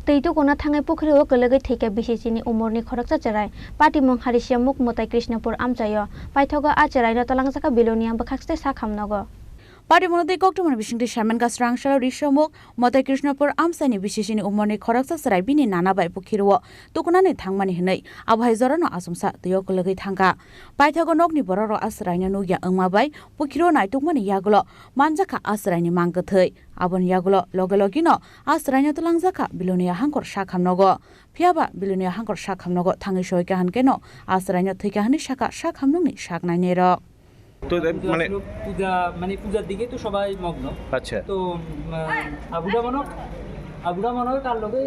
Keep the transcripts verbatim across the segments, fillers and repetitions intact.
Twi tukuna thangwi pukhri o kwlwgwi thwikha bisi chini umorni khoroksa chwrai. Patimung Harisiamuk Mwtai Krishnapur amchaio. Paithogo a chwraino twlangjakha Bilonia bwkhakste sakhamnogo. Patimungno tei koktwmani bisingtwi Samenka srangsalo Rishamuk Mwtai Krishnapur amchaini bisi chini umorni khoroksa chwrai bini nana bai pukhiro tukunani thangmani hwnwi abo hai jorano achomsa twio kwlwgwi thangkha. Paithogo nokni bororok a chwraino nukya wngma bai pukhiro naitukmani yagulo manjakha a chwraini mang kwthwi. Aboni yagulo loge logino a chwraino twlangjakha Bilonia hangkor sakhamnogo. Phiyaba Bilonia hangkor sakhamnogo thangwi soikha hwnkeno a chwraino thwikha hwnwi sakha sakhamnokni saknainirok. তো এ, পূজা মানে ছিল, পূজা, মানে পূজার দিকে তো সবাই মগ্ন। আচ্ছা। তো, উম, আবুদা মনে হয়, আবুদা মনে হয় কার লগে,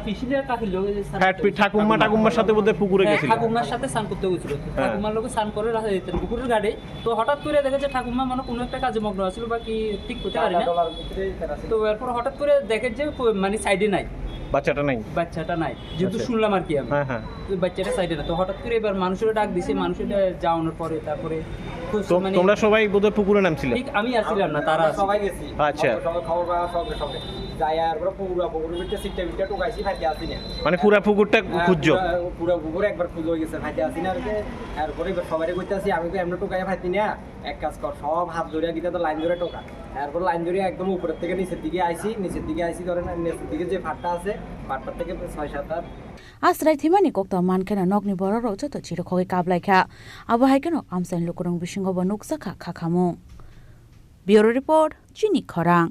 পিসিলে কাকির লগে স্নান হ্যাঁ, করতে পি-, ঠাকুমা, ঠাকুমা। ঠাকুমার সাথে বোধহয় পুকুরে হ্যাঁ, গেছিল। ঠাকুমার সাথে স্নান করতে গেছিল। হ্যাঁ। ঠাকুমার লগে স্নান করে রাখা যেত পুকুরের ঘাটে। তো হঠাৎ করে দেখে যে ঠাকুমা মানে কোনো একটা কাজে মগ্ন আছিল বা কি ঠিক করতে পারি না। তো এরপর হঠাৎ করে দেখে যে কো-, মানে সাইডে নাই। বাচ্চাটা নাই? বাচ্চাটা নাই। যেহেতু আচ্ছা। শুনলাম আর কি আমি। হ্যাঁ, হ্যাঁ। তো বাচ্চাটা সাইডে না। তো হঠাৎ করে এবার মানুষের ডাক দিছে, মানুষের ডা-, যাওয়ানোর পরে তারপরে খুব তো মানে তোমরা সবাই বোধহয় পুকুরে নামছিলে? ঠিক আমি আসছিলাম না, তারা আমরা আসছিল। সবাই গেছি। আচ্ছা। আমরা সবাই খবর পাওয়ার সঙ্গে সঙ্গে যাই আর আমরা পুরা পুকুরের ভিতরে সিটটা ভিতরে ঢুকাইছি, ফাইতে আসি না। মানে পুরা পুকুরটা হ্যাঁ, খুঁজছো? পুরা, পুরা পুকুর একবার খুঁজে হয়ে গেছে, ফাইতে আসি না আর কি। এরপরে এবার সবাই করতে আসি, আমি তো এমনি ঢুকাই ফাইতি না। এক কাজ কর, সব হাত ধরে গিয়ে তো লাইন ধরে ঢোকা। এরপর লাইন ধরে একদম উপরের থেকে নিচের দিকে আইছি, নিচের দিকে আইছি, ধরেন নিচের দিকে যে ফাটটা আছে, ফাটটা থেকে ছয় সাত হাত। A chwrai thwimani kokto mankheno nokni bororok joto chirikhogwi kablaikha. Abo hai kheno amchaini lukurok bisingo bo nukjakha khakhamung. Bureau Report, Chini Khorang.